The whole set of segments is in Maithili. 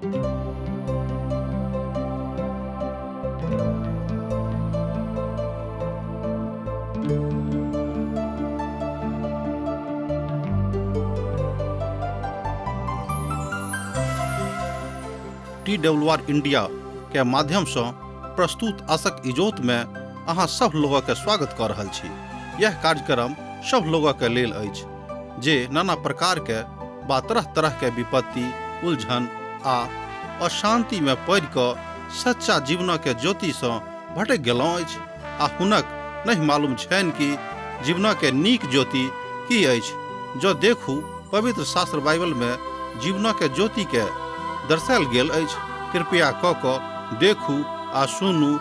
TWR India के माध्यम से प्रस्तुत आशक इजोत में अहाँ सब लोगक के स्वागत कर रहल छी। यह कार्यक्रम सब लोगक के लेल अछि जे नाना प्रकार के बा तरह तरह के विपत्ति, उलझन आ अशांति में पड़ि कऽ सच्चा जीवन के ज्योति से भटक गेलहुँ अछि आ हुनक नहीं मालूम छनि कि जीवन के नीक ज्योति की अछि। जँ देखू पवित्र शास्त्र बाइबल में जीवन के ज्योति के दर्शायल गेल अछि। कृपया कऽ कऽ देखू आ सुनू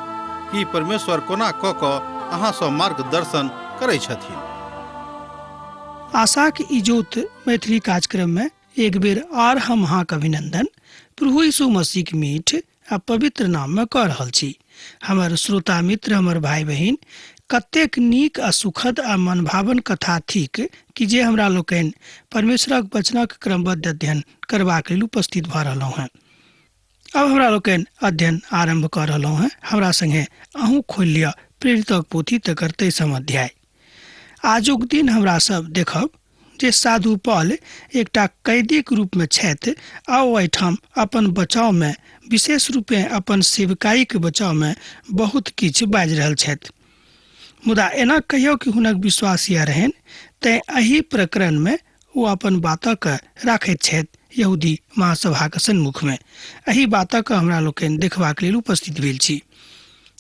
कि परमेश्वर कोना कऽ कऽ अहाँ सँ मार्गदर्शन करै छथिन। आशाक इजोत मैथिली कार्यक्रम में एक बेर आर हम अहाँक अभिनंदन प्रभु यीशु मसीह मीठ आ पवित्र नाम में कऽ रहल छी। हमर श्रोता मित्र, हमर भाई बहिन, कतेक नीक आ सुखद आ मनभावन कथा थिक कि जे हमरा लोकनि परमेश्वरक वचनक क्रमबद्ध अध्ययन करबाक लेल उपस्थित भऽ रहलहुँ हेँ। अब हमरा लोकनि अध्ययन आरम्भ कऽ रहलहुँ हेँ। हमरा संगे अहूँ खोलि लिअ प्रेरितक पोथी तकर 23 अध्याय। आजुक दिन हमरा सब देखब जे साधु पॉल एकटा कैदीक रूपमे छथि आ ओ एहिठाम अपन बचावमे, विशेष रूपेँ अपन सेवकाईक बचावमे बहुत किछु बाजि रहल छथि। मुदा एना कहियो कि हुनक विश्वास यैह रहनि, तेँ एहि प्रकरणमे ओ अपन बातक राखैत छथि यहूदी महासभाक सन्मुखमे। एहि बातक हमरा लोकनि देखबाक लेल उपस्थित भेल छी।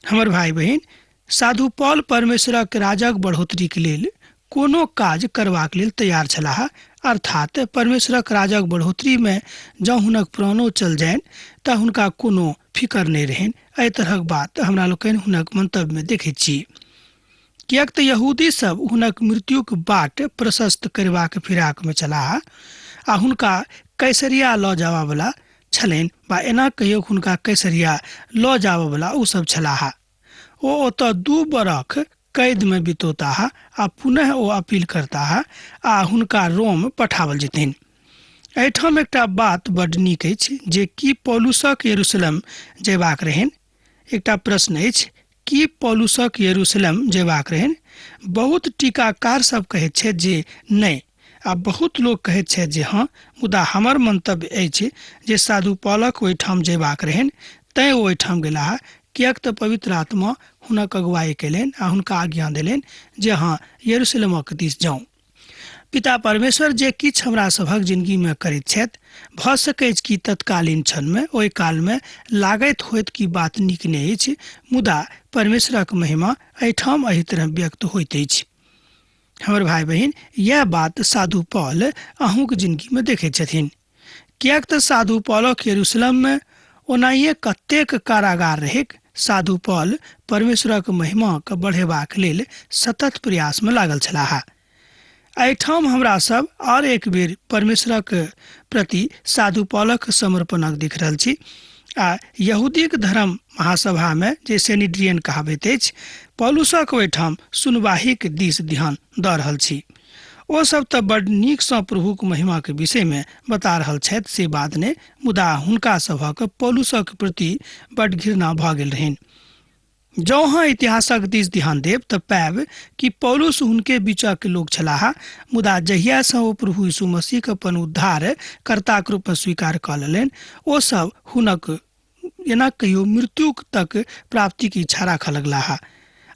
हमर भाई बहिन, साधु पॉल परमेश्वरक राजक बढ़ोतरीक लेल कोनो काज करबाक लेल तैयार छलाह, अर्थात परमेश्वरक राजक बढ़ोतरीमे जँ हुनक प्राणो चल जाइन तऽ हुनका कोनो फिकर नहि रहनि। एहि तरहक बात हमरा लोकनि हुनक मंतव्यमे देखैत छी। किएक तऽ यहूदी सब हुनक मृत्युक बाट प्रशस्त करबाक फिराकमे छलाह आ हुनका कैसरिया लऽ जाबऽवला छलनि, वा एना कहियौ हुनका कैसरिया लऽ जाबऽवला ओ सब छलाह। ओ ओतऽ 2 बरख कैदमे बितौताह आ पुनः ओ अपील करताह आ हुनका रोम पठाओल जेतनि। एहिठाम एकटा बात बड्ड नीक अछि जे की पौलुसक यरूशलेम जयबाक रहनि? एकटा प्रश्न अछि, की पौलुसक यरूशलेम जयबाक रहनि? बहुत टीकाकार सब कहैत छथि जे नहि, आ बहुत लोक कहैत छथि जे हँ, मुदा हमर मंतव्य अछि जे साधु पॉलक ओहिठाम जयबाक रहनि, तैं ओ ओहिठाम गेलाह, किएक तऽ पवित्र आत्मा हुनक अगुवाई कयलनि आ हुनका आज्ञा देलनि जे अहाँ यरूशलेमक दिस जाउ। पिता परमेश्वर जे किछु हमरा सभक जिंदगीमे करैत छथि, भऽ सकैछ कि तत्कालीन क्षणमे, ओहि कालमे लागैत होइत कि बात नीक नहि अछि, मुदा परमेश्वरक महिमा एहिठाम एहि तरह व्यक्त होइत अछि। हमर भाई बहिन, यह बात साधु पॉल अहूँक जिंदगीमे देखैत छथिन। किएक तऽ साधु पॉलक यरूशलेममे ओनाहिए कतेक कारागार रहैक, साधु पॉल परमेश्वरक महिमाक बढ़ेबाक लेल सतत प्रयासमे लागल छलाह। एहिठाम हमरा सब आओर एक बेर परमेश्वरक प्रति साधु पॉलक समर्पणक देख रहल छी आ यहूदीक धर्म महासभामे जे सेनिड्रियन कहाबैत अछि, पौलुसक ओहिठाम सुनवाहीक दिस ध्यान दऽ रहल छी। ओ सब तऽ बड्ड नीकसँ प्रभुक महिमाक विषयमे बता रहल छथि से बात नहि, मुदा हुनका सभक पौलुसक प्रति बड्ड घृणा भऽ गेल रहनि। जँ अहाँ इतिहासक दिस ध्यान देब तऽ पायब कि पौलुस हुनके बीचक लोक छलाह, मुदा जहियासँ ओ प्रभु यीशु मसीहक अपन उद्धार कर्ताक रूपमे स्वीकार कऽ लेलनि, ओ सब हुनक एना कहियो मृत्युक तक प्राप्तिक इच्छा राखऽ लगलाह।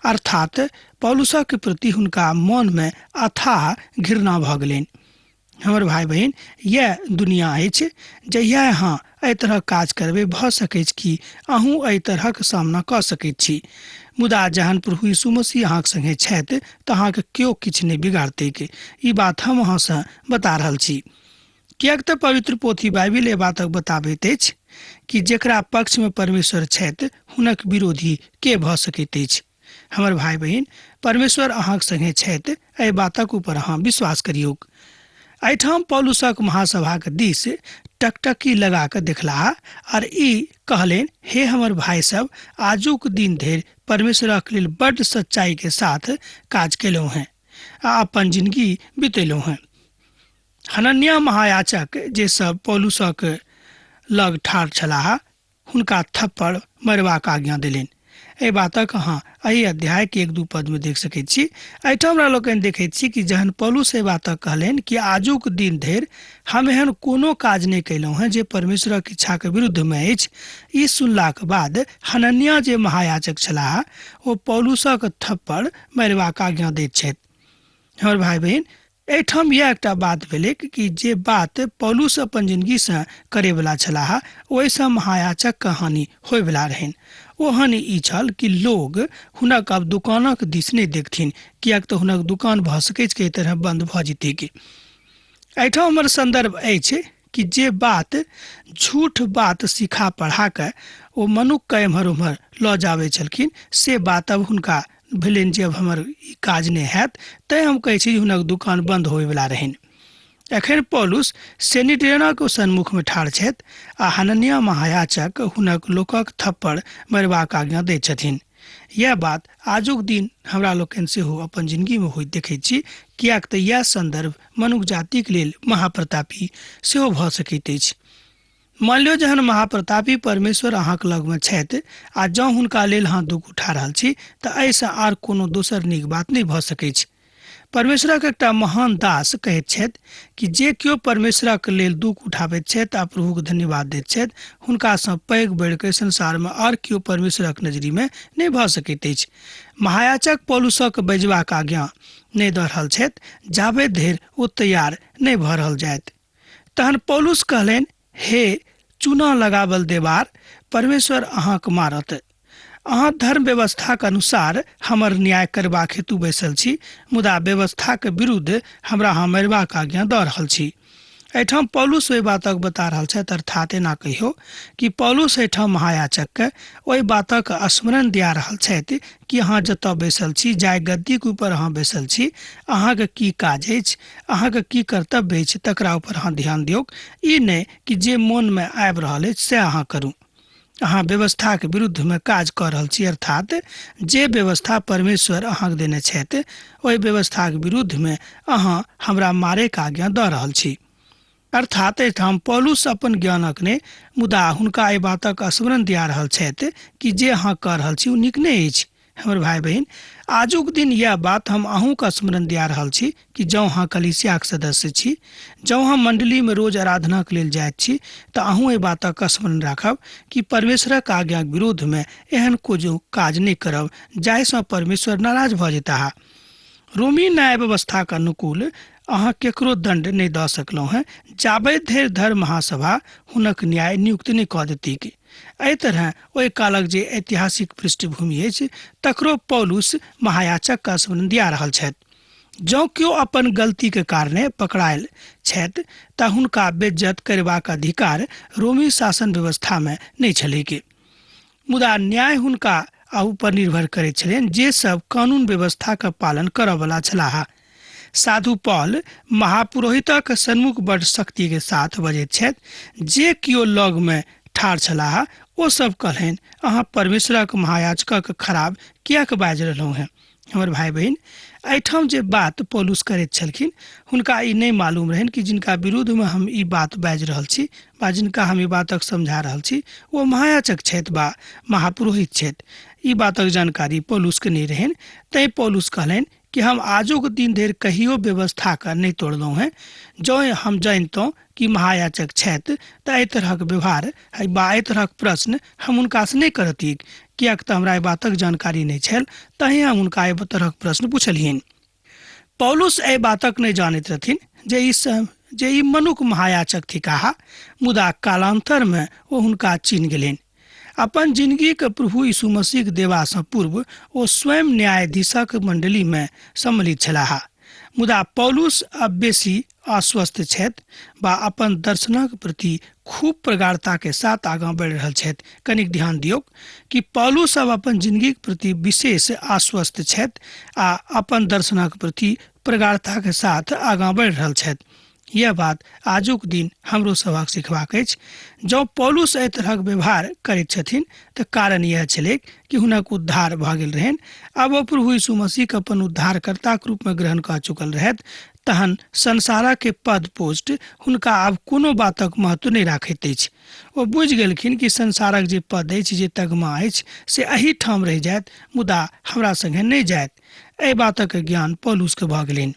अर्थात पौलुसक प्रति हुनका मनमे अथाह घृणा भऽ गेलनि। हमर भाई बहिन, यैह दुनिया अछि। जहिया अहाँ एहि तरहक काज करबै, भऽ सकैछ कि अहूँ एहि तरहक सामना कऽ सकैत छी, मुदा जहन प्रभु यीशु मसीह अहाँक संगे छथि तऽ अहाँके केओ किछु नहि बिगाड़तैक। ई बात हम अहाँसँ बता रहल छी, किएक तऽ पवित्र पोथी बाइबिल एहि बातक बताबैत अछि कि जेकरा पक्षमे परमेश्वर छथि हुनक विरोधी के भऽ सकैत अछि। हमर भाई बहिन, परमेश्वर अहाँक संगे छथि, एहि बातक ऊपर अहाँ विश्वास करियौक। एहिठाम पौलुसक महासभाक दिस टकटकी लगा कऽ देखलाह आर ई कहलनि, हे हमर भाई सब, आजुक दिन धरि परमेश्वरक लेल बड्ड सच्चाई के साथ काज केलहुँ हेँ आ अपन जिंदगी बितेलहुँ हेँ। हनन्या महायाचक जे सब पौलुसक लग ठाढ़ छलाह हुनका थप्पड़ मरबाक आज्ञा देलनि। एहि बातक अहाँ एहि अध्याय के 1-2 पद में देख सकैत छी। एहिठाम हमरा लोकनि देखैत छी कि जहन पौलुस एहि बातक कहलनि कि आजुक दिन धरि हम एहन कोनो काज नहि कयलहुँ हेँ जे परमेश्वरक इच्छाके विरुद्धमे अछि, ई सुनलाक बाद हनन्या जे महायाजक छलाह ओ पौलुसक थप्पड़ मरबाक आज्ञा दैत छथि। हमर भाई बहिन, एहिठाम इएह एकटा बात भेलै कि जे बात पौलुस अपन जिंदगीसँ करैवला छलाह ओहिसँ महायाजकके हानि होयवला रहनि। ओ हानि ई छल कि लोग हुनक आब दुकानक दिस नहि देखथिन, किएक तऽ हुनक दुकान भऽ सकैत छै एहि तरह बंद भऽ जेतैक। एहिठाम हमर संदर्भ अछि कि जे बात झूठ बात सिखा पढ़ा कऽ ओ मनुक्खके एम्हर ओम्हर लऽ जाबै छलखिन से बात अब हुनका भेलनि जे अब हमर ई काज नहि हैत, तैँ हम कहै छी जे हुनक दुकान बंद होयवला रहनि। एखन पौलुस सेनिड्रेनक सन्मुखमे ठाढ़ छथि आ हनन्या महायाजक हुनक लोकक थप्पड़ मरबाक आज्ञा दैत छथिन। यैह बात आजुक दिन हमरा लोकनि सेहो अपन जिंदगीमे होइत देखैत छी, किएक तऽ यैह संदर्भ मनुख जातिक लेल महाप्रतापी सेहो भऽ सकैत अछि। मान लियौ जहन महाप्रतापी परमेश्वर अहाँक लगमे छथि आ जँ हुनका लेल अहाँ दुःख उठा रहल छी तऽ एहिसँ आर कोनो दोसर नीक बात नहि भऽ सकैछ। परमेश्वरक एकटा महान दास कहैत छथि कि जे केओ परमेश्वरक लेल दुःख उठाबैत छथि आ प्रभुक धन्यवाद दैत छथि हुनकासँ पैघ बढ़िकऽ संसारमे आर केओ परमेश्वरक नजरिमे नहि भऽ सकैत अछि। महायाजक पौलुसक बजबाक आज्ञा नहि दऽ रहल छथि जाबे धरि ओ तैयार नहि भऽ रहल जायत। तहन पौलुस कहलनि, हे चूना लगावल देवार, परमेश्वर अहाँक मारत। अहाँ धर्म व्यवस्थाक अनुसार हमर न्याय करबाक हेतु बैसल छी, मुदा व्यवस्थाक विरुद्ध हमरा अहाँ मरबाक आज्ञा दऽ रहल छी। एहिठाम पौलुस ओहि बातक बता रहल छथि, अर्थात एना कहियौ कि पौलुस एहिठाम महायाजकके ओहि बातक स्मरण दिया रहल छथि कि अहाँ जतऽ बैसल छी, जाहि गद्दीक ऊपर अहाँ बैसल छी, अहाँके की काज अछि, अहाँके की कर्तव्य अछि, तकरा ऊपर अहाँ ध्यान दियौक। ई नहि कि जे मोनमे आबि रहल अछि सएह अहाँ करू। अहाँ व्यवस्थाके विरुद्धमे काज कऽ रहल छी, अर्थात जे व्यवस्था परमेश्वर अहाँके देने छथि ओहि व्यवस्थाके विरुद्धमे अहाँ हमरा मारैके आज्ञा दऽ रहल छी। अर्थात एहिठाम पौलुस अपन ज्ञानक नहि, मुदा हुनका एहि बातक स्मरण दिया रहल छथि कि जे अहाँ कऽ रहल छी ओ नीक नहि अछि। हमर भाई बहिन, आजुक दिन यह बात हम अहूँके स्मरण दिया रहल छी कि जँ अहाँ कलीसियाक सदस्य छी, जँ अहाँ मण्डलीमे रोज आराधनाक लेल जाइत छी, तऽ अहूँ एहि बातक स्मरण राखब कि परमेश्वरक आज्ञाक विरोधमे एहन कोनो काज नहि करब जाहिसँ परमेश्वर नाराज भऽ जेताह। रोमी न्याय व्यवस्थाक अनुकूल अहाँ केकरो दण्ड नहि दऽ सकलहुँ हेँ जाबे धरि धर्म महासभा हुनक न्याय नियुक्त नहि कऽ देतीक। एहि तरह ओहि कालक जे ऐतिहासिक पृष्ठभूमि अछि तकरो पौलुस महायाचक का स्मरण दिया रहल छथि। जँ केओ अपन गलती के कारणे पकड़ायल छथि तऽ हुनका बेइज्जत करबाक अधिकार रोमी शासन व्यवस्था में नहि छलैक, मुदा न्याय हुनका ऊपर निर्भर करैत छलनि जे सब कानून व्यवस्था के पालन करऽवला छलाह। साधु पॉल महापुरोहितक सन्मुख बड़ शक्ति के साथ बजैत छथि। जे केओ लग में ठाढ़ छलाह ओ सब कहलनि, अहाँ परमेश्वरक महायाजकक खराब किएक बाजि रहलहुँ हेँ? हमर भाई बहिन, एहिठाम जे बात पौलुस करैत छलखिन हुनका ई नहि मालूम रहनि कि जिनका विरुद्धमे हम ई बात बाजि रहल छी बा जिनका हम ई बातक समझा रहल छी ओ महायाजक छथि बा महापुरोहित छथि। ई बातक जानकारी पौलुसके नहि रहनि, तैँ पौलुस कहलनि कि हम आजुक दिन धरि कहियो व्यवस्थाके नहि तोड़लहुँ हेँ। जँ हम जानितहुँ कि महायाजक छथि तऽ एहि तरहक व्यवहार बा एहि तरहक प्रश्न हम हुनकासँ नहि करतिक, किएक तऽ हमरा एहि बातक जानकारी नहि छल, तैँ हम हुनका एहि तरहक प्रश्न पुछलियनि। पौलुस एहि बातक नहि जानैत रहथिन जे ई मनुख महायाजक थिकाह, मुदा कालान्तरमे ओ हुनका चिन्ह गेलनि। अपन जिंदगीके प्रभु यीशु मसीहके देबासँ पूर्व ओ स्वयं न्यायाधीशक मण्डलीमे सम्मिलित छलाह, मुदा पौलुस अब बेसी अस्वस्थ छथि बा अपन दर्शनक प्रति खूब प्रगाढ़ता के साथ आगाँ बढ़ि रहल छथि। कनिक ध्यान दियौक कि पौलुस अब अपन जिंदगीक प्रति विशेष आश्वस्त छथि आ अपन दर्शनक प्रति प्रगाढ़ता के साथ आगाँ बढ़ि रहल छथि। यह बात आजुक दिन हमरो सभक सिखबाक अछि। जँ पौलुस एहि तरहक व्यवहार करैत छथिन तऽ कारण यह छलैक कि हुनक उद्धार भऽ गेल रहनि। आब ओ प्रभु यीशु मसीहके अपन उद्धारकर्ताक रूपमे ग्रहण कऽ चुकल रहथि, तहन संसारके पद पोस्ट हुनका आब कोनो बातक महत्व नहि राखैत अछि। ओ बुझि गेलखिन कि संसारक जे पद अछि, जे तगमा अछि, से एहिठाम रहि जायत, मुदा हमरा संगे नहि जायत। एहि बातक ज्ञान पौलुसके भऽ गेलनि।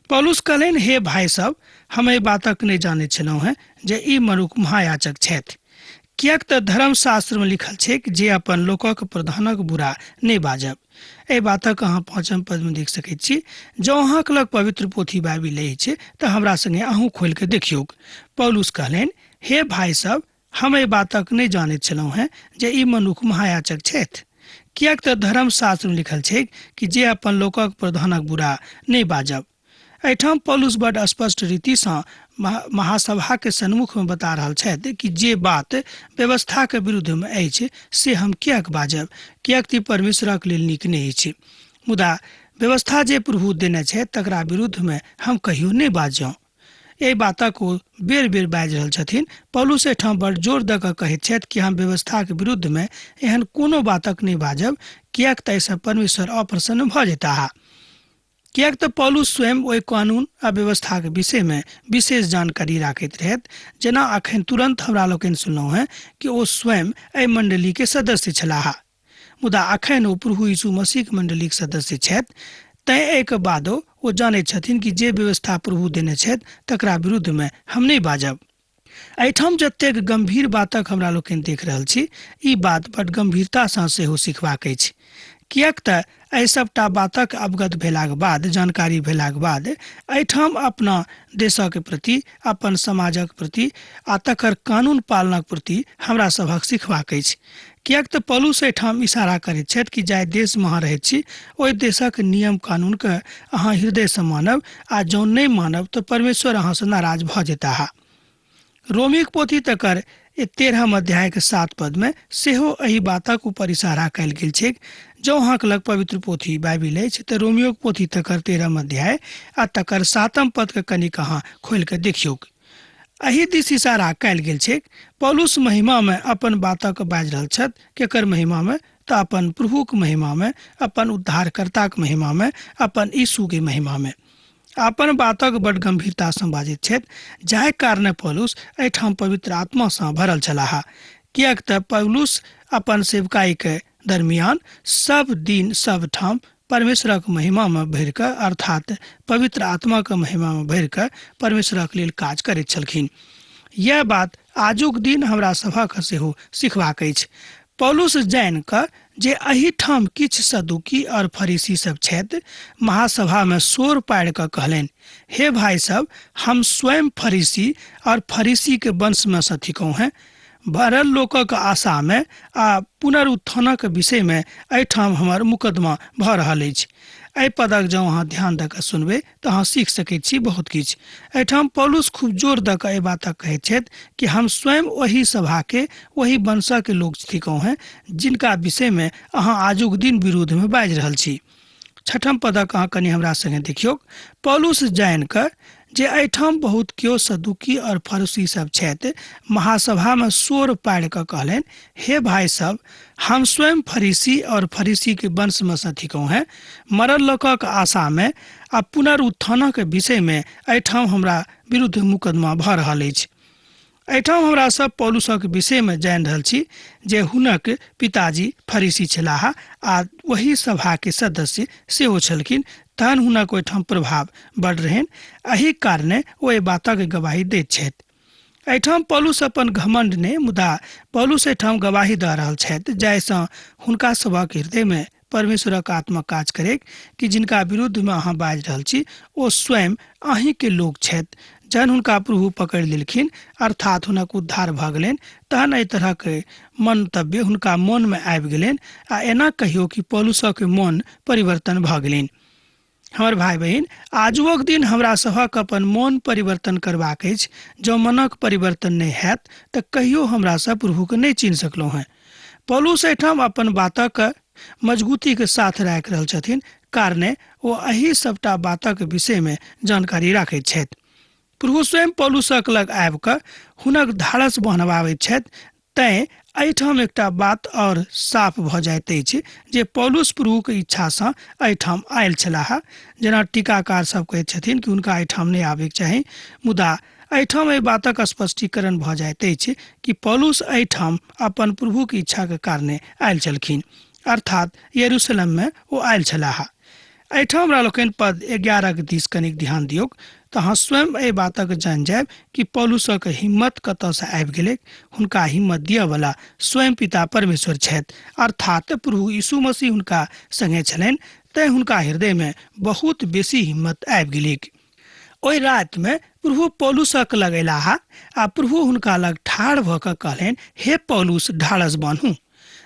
पौलुस कहलनि, हे भाय सब, हम एहि बातक नहि जानैत छलहुँ हेँ जे ई मनुख महायाचक छथि, किएक तऽ धर्मशास्त्रमे लिखल छैक जे अपन लोकक प्रधानक बुरा नहि बाजब। एहि बातक अहाँ 5 पदमे देख सकैत छी। जँ अहाँके लग पवित्र पोथी बाइबिल अछि तऽ हमरा संगे अहूँ खोलि कऽ देखियौक। पौलुस कहलनि, हे भाय सब, हम एहि बातक नहि जानैत छलहुँ हेँ जे ई मनुख महायाचक छथि, किएक तऽ धर्मशास्त्रमे लिखल छैक कि जे अपन लोकक प्रधानक बुरा नहि बाजब। एहिठाम पौलुस बड स्पष्ट रीतिसँ महासभाके सन्मुखमे बता रहल छथि कि जे बात व्यवस्थाके विरुद्धमे अछि से हम किएक बाजब, किएक तऽ परमेश्वरक लेल नीक नहि अछि। मुदा व्यवस्था जे प्रभु देने छथि तकरा विरुद्धमे हम कहियो नहि बाजब। एहि बातक ओ बेर बेर बाजि रहल छथिन। पौलुस एहिठाम बड़ जोर दऽ कऽ कहैत छथि कि हम व्यवस्थाके विरुद्धमे एहन कोनो बातक नहि बाजब, किएक तऽ एहिसँ परमेश्वर अप्रसन्न भऽ जेताह। किएक तऽ पौलुस स्वयं ओहि कानून आ व्यवस्थाके विषयमे विशेष जानकारी राखैत रहथि। जेना अखन तुरन्त हमरा लोकनि सुनलहुँ हेँ कि ओ स्वयं एहि मण्डलीके सदस्य छलाह, मुदा अखन ओ प्रभु यीशु मसीहके मण्डलीके सदस्य छथि। तैँ एहिके बादो ओ जानैत छथिन कि जे व्यवस्था प्रभु देने छथि तकरा विरुद्धमे हम नहि बाजब। एहिठाम जतेक गम्भीर बातक हमरा लोकनि देख रहल छी, ई बात बड गम्भीरतासँ सेहो सिखबाक अछि, किएक तऽ एहि सबटा बातक अवगत भेलाक बाद, जानकारी भेलाक बाद एहिठाम अपना देशक प्रति, अपन समाजक प्रति आ तकर कानून पालनक प्रति हमरा सभक सिखबाक अछि। किएक तऽ पौलुस एहिठाम इशारा करैत छथि कि जाहि देशमे अहाँ रहैत छी ओहि देशक नियम कानूनके अहाँ हृदयसँ मानब, आ जँ नहि मानब तऽ परमेश्वर अहाँसँ नाराज भऽ जेताह। रोमीक पोथी तकर 13 अध्यायके 7 पदमे सेहो एहि बातक ऊपर इशारा कयल गेल छैक। जँ अहाँके लग पवित्र पोथी बाइबिल अछि तऽ रोमियोक पोथी तकर 13 अध्याय आ तकर 7 पदके कनिक अहाँ खोलि कऽ देखियौक। एहि दिस इशारा कयल गेल छैक। पौलुस महिमामे अपन बातक बाजि रहल छथि। केकर महिमामे? तऽ अपन प्रभुक महिमामे, अपन उद्धारकर्ताक महिमामे, अपन यीशुके महिमामे। अपन बातक बड गम्भीरतासँ बाजैत छथि, जाहि कारणे पौलुस एहिठाम पवित्र आत्मासँ भरल छलाह। किएक तऽ पौलुस अपन सेवकाईके दरमियान सब दिन सब ठाम परमेश्वरक महिमामे भरि कऽ, अर्थात पवित्र आत्माके महिमामे भरि कऽ परमेश्वरक लेल काज करैत छलखिन। यैह बात आजुक दिन हमरा सभक सेहो सिखबाक अछि। पौलुस जानि कऽ जे एहिठाम किछु सदुकी और फरीसी सब छथि, महासभामे शोर पाड़ि कऽ कहलनि, हे भाय सब, हम स्वयं फरीसी और फरीसीके वंशमे सँ थिकहुँ हेँ। भरल लोकक आशामे आ पुनरुत्थानक विषयमे एहिठाम हमर मुकदमा भऽ रहल अछि। एहि पदक जँ अहाँ ध्यान दऽ कऽ सुनबै तऽ अहाँ सीख सकैत छी बहुत किछु। एहिठाम पौलुस खूब जोर दऽ कऽ एहि बातक कहैत छथि कि हम स्वयं ओहि सभाके, ओहि वंशक लोक थिकहुँ हेँ जिनका विषयमे अहाँ आजुक दिन विरोधमे बाजि रहल छी। 6 पदक अहाँ कनि हमरा संगे देखियौक। पौलुस जानि कऽ जे एहिठाम बहुत केओ सदुकी और फरूसी सब छथि, महासभामे शोर पाड़ि कऽ कहलनि, हे भाय सब, हम स्वयं फरीसी और फरीसीके वंशमे सँ थिकहुँ हेँ। मरल लोकक आशामे आ पुनरुत्थानक विषयमे एहिठाम हमरा विरुद्ध मुकदमा भऽ रहल अछि। एहिठाम हमरा सब पौलुसक विषयमे जानि रहल छी जे हुनक पिताजी फरीसी छलाह आ ओहि सभाके सदस्य सेहो छलखिन, तहन हुनक ओहिठाम प्रभाव बड रहनि। एहि कारणे ओ एहि बातक गवाही दैत छथि। एहिठाम पौलुस अपन घमंड नहि, मुदा पौलुस एहिठाम गवाही दऽ रहल छथि जाहिसँ हुनका सभक हृदयमे परमेश्वरक आत्मा काज करैक कि जिनका विरुद्धमे अहाँ बाजि रहल छी ओ स्वयं अहीँके लोक छथि। जहन हुनका प्रभु पकड़ि लेलखिन, अर्थात हुनक उद्धार भऽ गेलनि, तहन एहि तरहक मंतव्य हुनका मोनमे आबि गेलनि आ एना कहियो कि पौलुसक मोन परिवर्तन भऽ गेलनि। हमर भाय बहिन, आजुक दिन हमरा सभक अपन मोन परिवर्तन करबाक अछि। जँ मनक परिवर्तन नहि हैत तऽ कहियो हमरा सब प्रभुके नहि चिन्ह सकलहुँ हेँ। पौलुस एहिठाम अपन बातक मजबूतीके साथ राखि रहल छथिन, कारणे ओ एहि सबटा बातक विषयमे जानकारी राखैत छथि। प्रभु स्वयं पौलुसक लग आबि कऽ हुनक धाड़स बहनबाबैत छथि। तैँ एहिठाम एकटा बात आओर साफ भऽ जाइत अछि जे पौलुस प्रभुके इच्छासँ एहिठाम आयल छलाह। जेना टीकाकार सब कहैत छथिन कि हुनका एहिठाम नहि आबैके चाही, मुदा एहिठाम एहि बातक स्पष्टीकरण भऽ जाइत अछि कि पौलुस एहिठाम अपन प्रभुके इच्छाके कारणे आयल छलखिन, अर्थात यरूशलेममे ओ आयल छलाह। एहिठाम हमरा लोकनि पद 11 दिस कनिक ध्यान दियौक तऽ अहाँ स्वयं एहि बातक जानि जायब कि पौलुसक हिम्मत कतऽसँ आबि गेलैक। हुनका हिम्मत दिअवला स्वयं पिता परमेश्वर छथि, अर्थात प्रभु यीशु मसीह हुनका संगे छलनि, तैँ हुनका हृदयमे बहुत बेसी हिम्मत आबि गेलैक। ओहि रातिमे प्रभु पौलुसक लग अयलाह आ प्रभु हुनका लग ठाढ़ भऽ कऽ कहलनि, हे पौलुस, ढाढ़स बान्हू।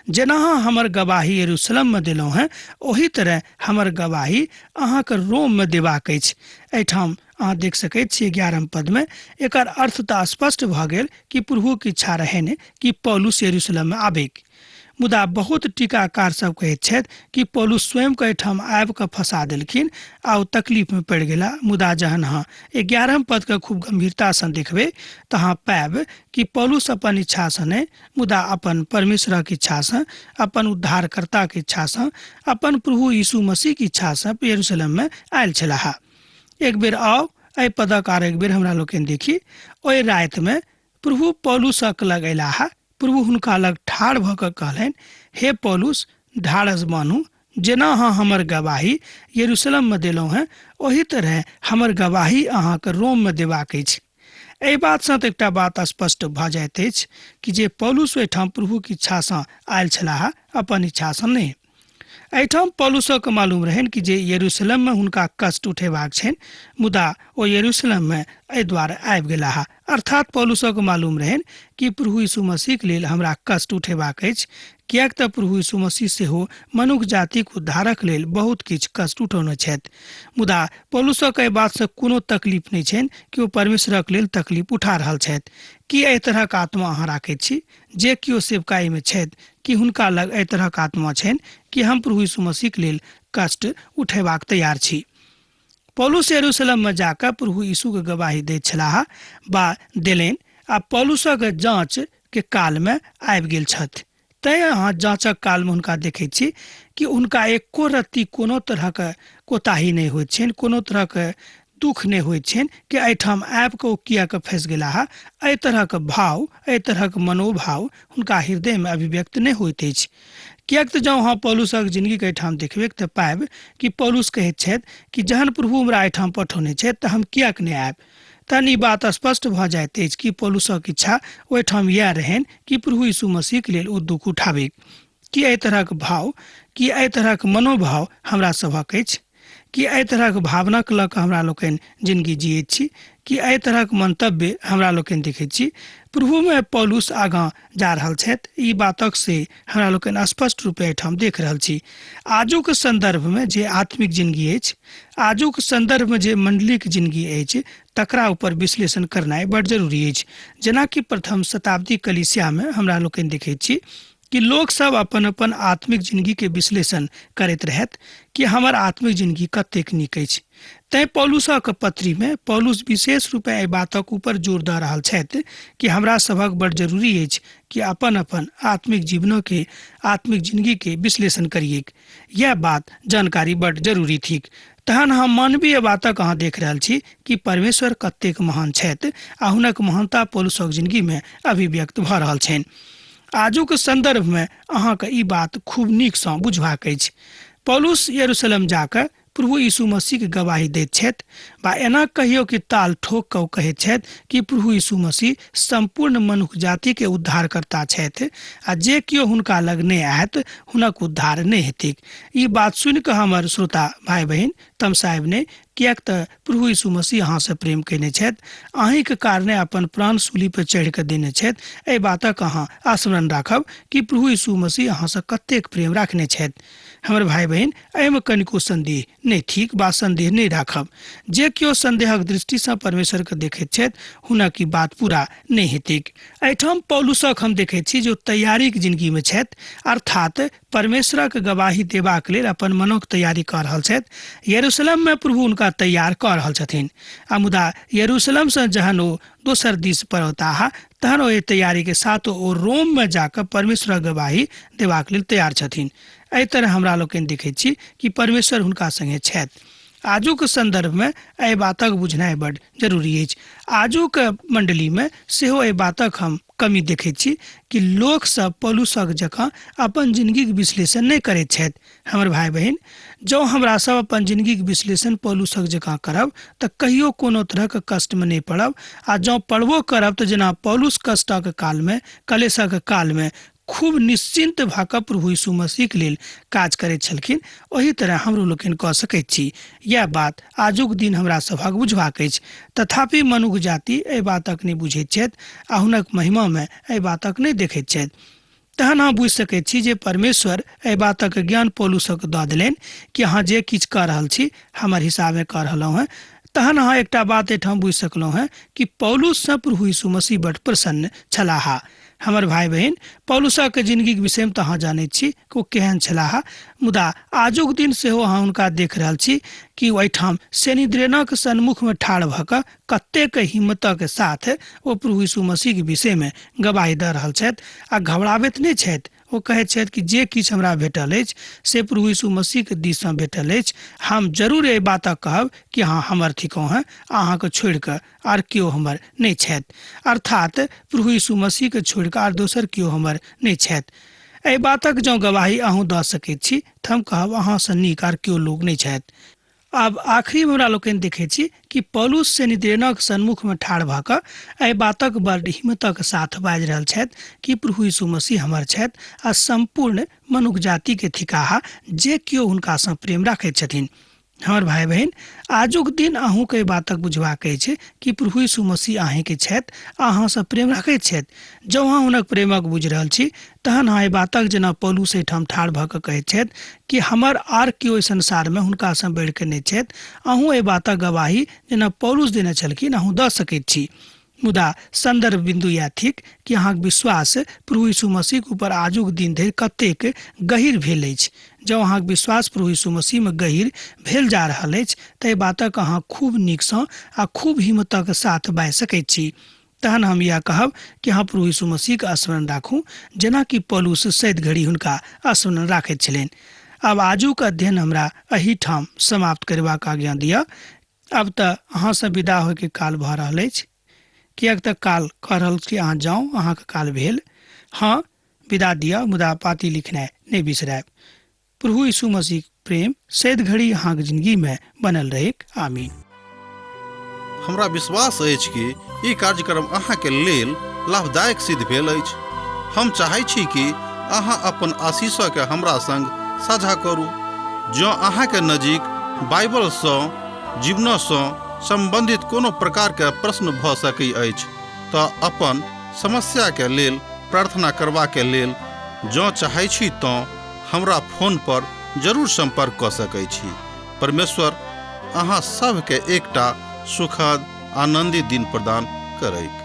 जेना अहाँ हमर गवाही यरूशलेममे देलहुँ हेँ, ओही तरह हमर गवाही अहाँके रोममे देबाक अछि। एहिठाम अहाँ देख सकैत छी 11 पदमे एकर अर्थ तऽ स्पष्ट भऽ गेल कि प्रभुक इच्छा रहनि कि पौलुस यरूशलेममे आबैक। मुदा बहुत टीकाकार सब कहैत छथि कि पौलुस स्वयंके एहिठाम आबि कऽ फंसा देलखिन आ ओ तकलीफमे पड़ि गेला। मुदा जहन अहाँ 11 पदके खूब गंभीरतासँ देखबै तऽ अहाँ पायब कि पौलुस अपन इच्छासँ नहि, मुदा अपन परमेश्वरक इच्छासँ, अपन उद्धारकर्ताक इच्छासँ, अपन प्रभु यीशु मसीहक इच्छासँ यरूशलेममे आयल छलाह। एक बेर आउ एहि पदक आर एक बेर हमरा लोकनि देखी। ओहि रातिमे प्रभु पौलुसक लग अयलाह। प्रभु हुनका लग ठाढ़ भऽ कऽ कहलनि, हे पौलुस, ढाढ़स बान्हू। जेना अहाँ हमर गवाही यरूशलेममे देलहुँ हेँ, ओही तरह हमर गवाही अहाँके रोममे देबाक अछि। एहि बातसँ तऽ एकटा बात स्पष्ट भऽ जाइत अछि कि जे पौलुस ओहिठाम प्रभुक इच्छासँ आयल छलाह, अपन इच्छासँ नहि। एहिठाम पौलुसक मालूम रहनि कि जे यरूशलेममे हुनका कष्ट उठेबाक छनि, मुदा ओ यरूशलेममे एहि दुआरे आबि गेलाह। अर्थात पौलुसक मालूम रहनि कि प्रभु यीशु मसीहक लेल हमरा कष्ट उठेबाक अछि, किएक तऽ प्रभु यीशु मसीह सेहो मनुख जातिक उद्धारक लेल बहुत किछु कष्ट उठौने छथि। मुदा पौलुसक एहि बातसँ कोनो तकलीफ नहि छनि कि ओ परमेश्वरक लेल तकलीफ उठा रहल छथि। की एहि तरहक आत्मा अहाँ राखैत छी? जे केओ सेवकाईमे छथि, कि हुनका लग एहि तरहक आत्मा छनि कि हम प्रभु यीशु मसीहक लेल कष्ट उठेबाक तैयार छी? पौलुस यरूशलेममे जाकऽ प्रभु यीशुके गवाही दैत छलाह बा देलनि आ पौलुसक जाँच के कालमे आबि गेल छथि। तैँ अहाँ जाँचक कालमे हुनका देखैत छी कि हुनका एको रत्ती कोनो तरहक कोताही नहि होइत छनि, कोनो तरहक दुःख नहि होइत छनि कि एहिठाम आबि कऽ ओ किएक फँसि गेलाह। एहि तरहक भाव, एहि तरहक मनोभाव हुनका हृदयमे अभिव्यक्त नहि होइत अछि। किएक तऽ जँ अहाँ पौलुसक जिनगीके एहिठाम देखबै तऽ पाबि कि पौलुस कहैत छथि कि जहन प्रभु हमरा एहिठाम पठौने छथि तऽ हम किएक नहि आयब। तहन ई बात स्पष्ट भऽ जाइत अछि कि पौलुसक इच्छा ओहिठाम इएह रहनि कि प्रभु यीशु मसीहके लेल ओ दुःख उठाबैक। की एहि तरहक भाव, की एहि तरहक मनोभाव हमरा सभक अछि? की एहि तरहक भावनाके लऽ कऽ हमरा लोकनि जिनगी जियैत छी? की एहि तरहक मंतव्य हमरा लोकनि देखैत छी? प्रभुमे पौलुस आगाँ जा रहल छथि, ई बातक से हमरा लोकनि स्पष्ट रूपे एहिठाम देख रहल छी। आजुक सन्दर्भमे जे आत्मिक जिनगी अछि, आजुक सन्दर्भमे जे मण्डलीक जिनगी अछि, तकरा ऊपर विश्लेषण करनाइ बड़ जरूरी अछि। जेनाकि प्रथम शताब्दी कलीसियामे हमरा लोकनि देखैत छी कि लोकसभ अपन अपन आत्मिक जिनगीके विश्लेषण करैत रहथि कि हमर आत्मिक जिनगी कतेक नीक अछि। तैँ पौलुसक पत्रीमे पौलुस विशेष रूपे एहि बातक ऊपर जोर दऽ रहल छथि कि हमरा सभक बड़ जरूरी अछि कि अपन अपन आत्मिक जीवनके, आत्मिक जिनगीके विश्लेषण करिऐक। यैह बात जानकारी बड़ जरूरी थिक। तहन हम मानवीय बातक अहाँ देख रहल छी कि परमेश्वर कतेक महान छथि आ हुनक महानता पौलुसक जिनगीमे अभिव्यक्त भऽ रहल छनि। आजुक सन्दर्भमे अहाँके ई बात खूब नीकसँ बुझबाक अछि। पौलुस यरूशलेम जाकऽ प्रभु यीशु मसीहके गवाही दैत छथि बा एना कहियो कि ताल ठोक कऽ ओ कहैत छथि कि प्रभु यीशु मसीह सम्पूर्ण मनुख जातिके उद्धारकर्ता छथि आ जे केओ हुनका लग नहि आयत हुनक उद्धार नहि हेतैक। ई बात सुनि कऽ हमर श्रोता भाइ बहिन तमसायब नहि, किएक तऽ प्रभु यीशु मसीह अहाँसँ प्रेम कयने छथि, अहीँके कारणे अपन प्राण सूली पर चढ़ि कऽ देने छथि। एहि बातक अहाँ स्मरण राखब कि प्रभु यीशु मसीह अहाँसँ कतेक प्रेम राखने छथि। हमर भाइ बहिन, एहिमे कनिको सन्देह नहि थिक बा सन्देह नहि राखब। जे केओ सन्देहक दृष्टिसँ परमेश्वरके देखैत छथि हुनक ई बात पूरा नहि हेतैक। एहिठाम पौलुसक हम देखैत छी जे ओ तैयारीक जिनगीमे छथि, अर्थात परमेश्वरक गवाही देबाक लेल अपन मनक तैयारी कऽ रहल छथि। यरूशलेममे प्रभु हुनका तैयार कऽ रहल छथिन आ मुदा यरूशलेमसँ जहन ओ दोसर दिस पड़ौताह तहन ओहि तैयारीके साथ ओ रोममे जाकऽ परमेश्वरक गवाही देबाक लेल तैयार छथिन। एहि तरह हमरा लोकनि देखैत छी कि परमेश्वर हुनका सङ्गे छथि। आजुक सन्दर्भमे एहि बातक बुझनाइ बड्ड जरूरी अछि। आजुक मण्डलीमे सेहो एहि बातक हम कमी देखैत छी कि लोकसभ पौलुसक जकाँ अपन जिनगीक विश्लेषण नहि करैत छथि। हमर भाय बहिन, जँ हमरा सब अपन जिनगीक विश्लेषण पौलुसक जकाँ करब तऽ कहियो कोनो तरहक कष्टमे नहि पड़ब, आ जँ पड़बो करब तऽ जेना पौलुस कष्टक कालमे, कलेशक कालमे खूब निश्चिन्त भऽ कऽ प्रभु यीशु मसीहक लेल काज करैत छलखिन, ओही तरह हमरो लोकनि कऽ सकैत छी। इएह बात आजुक दिन हमरा सभक बुझबाक अछि। तथापि मनुख जाति एहि बातक नहि बुझैत छथि आ हुनक महिमामे एहि बातक नहि देखैत छथि। तहन अहाँ बुझि सकैत छी जे परमेश्वर एहि बातक ज्ञान पौलुसक दऽ देलनि कि अहाँ जे किछु कऽ रहल छी हमर हिसाबे कऽ रहलहुँ हेँ। तहन अहाँ एकटा बात एहिठाम बुझि सकलहुँ हेँ कि पौलुससँ प्रभु यीशु मसीह बड्ड प्रसन्न छलाह। हमर भाय बहिन, पौलुसक जिनगीक विषयमे तऽ अहाँ जानैत छी कि ओ केहन छलाह, मुदा आजुक दिन सेहो अहाँ हुनका देख रहल छी कि ओहिठाम सेनिद्रेनक सन्मुखमे ठाढ़ भऽ कऽ कतेक हिम्मतक साथ ओ प्रभु यीशु मसीहक विषयमे गवाही दऽ रहल छथि आ घबराबैत नहि छथि। ओ कहैत छथि कि जे किछु हमरा भेटल अछि से प्रभु यीशु मसीहके दिससँ भेटल अछि। हम जरूर एहि बातक कहब कि अहाँ हमर थिकहुँ हेँ, अहाँके छोड़ि कऽ आर केओ हमर नहि छथि। अर्थात प्रभु यीशु मसीहके छोड़ि कऽ आर दोसर केओ हमर नहि छथि। एहि बातक जँ गवाही अहूँ दऽ सकैत छी तऽ हम कहब अहाँसँ नीक आर केओ लोक नहि छथि। आब आखिरी हमरा लोकनि देखैत छी कि पौलुस सेनिद्रेनक सन्मुखमे ठाढ़ भऽ कऽ एहि बातक बड़ हिम्मतक साथ बाजि रहल छथि कि प्रभु यीशु मसीह हमर छथि आ सम्पूर्ण मनुख जातिके थिकाह जे केओ हुनकासँ प्रेम राखैत छथिन। हमर भाय बहिन, आजुक दिन अहूँके एहि बातक बुझबाक अछि कि प्रभु यीशु मसीह अहीँके छथि आ अहाँसँ प्रेम राखैत छथि। जँ अहाँ हुनक प्रेमक बुझि रहल छी तहन अहाँ एहि बातक जेना पौलुस एहिठाम ठाढ़ भऽ कऽ कहैत छथि कि हमर आर केओ एहि संसारमे हुनकासँ बढ़ि कऽ नहि छथि, अहूँ एहि बातक गवाही जेना पौलुस देने छलखिन अहूँ दऽ सकैत छी। मुदा सन्दर्भ बिन्दु इएह थिक कि अहाँक विश्वास प्रभु यीशु मसीहक ऊपर आजुक दिन धरि कतेक गहीर भेल अछि। जँ अहाँक विश्वास प्रभु यीशु मसीहमे गहीर भेल जा रहल अछि तऽ एहि बातक अहाँ खूब नीकसँ आ खूब हिम्मतक साथ बाजि सकैत छी। तहन हम इएह कहब कि अहाँ प्रभु यीशु मसीहके स्मरण राखू जेना कि पौलुस सैद घड़ी हुनका स्मरण राखैत छलनि। आब आजुक अध्ययन हमरा एहिठाम समाप्त करबाक आज्ञा दिअ। आब तऽ अहाँसँ विदा होइके काल भऽ रहल अछि, किएक तऽ काल कह रहल छी अहाँ जाउ, अहाँके काल भेल। हँ, विदा दिअ, मुदा पाती लिखनाइ नहि बिसरायब। प्रभु यीशु मसीह प्रेम सैद घड़ी अहाँके जिंदगीमे बनल रहैक। आमीन। हमरा विश्वास अछि कि ई कार्यक्रम अहाँके लेल लाभदायक सिद्ध भेल अछि। हम चाहै छी कि अहाँ अपन आशीषके हमरा संग साझा करू। जँ अहाँके नजीक बाइबलसँ जीवनसँ सम्बन्धित कोनो प्रकारके प्रश्न भऽ सकै अछि तऽ अपन समस्याके लेल प्रार्थना करबाके लेल जँ चाहै छी तँ हमरा फोन पर जरूर सम्पर्क कऽ सकै छी। परमेश्वर अहाँ सभके एकटा सुखद आनन्दित दिन प्रदान करैत।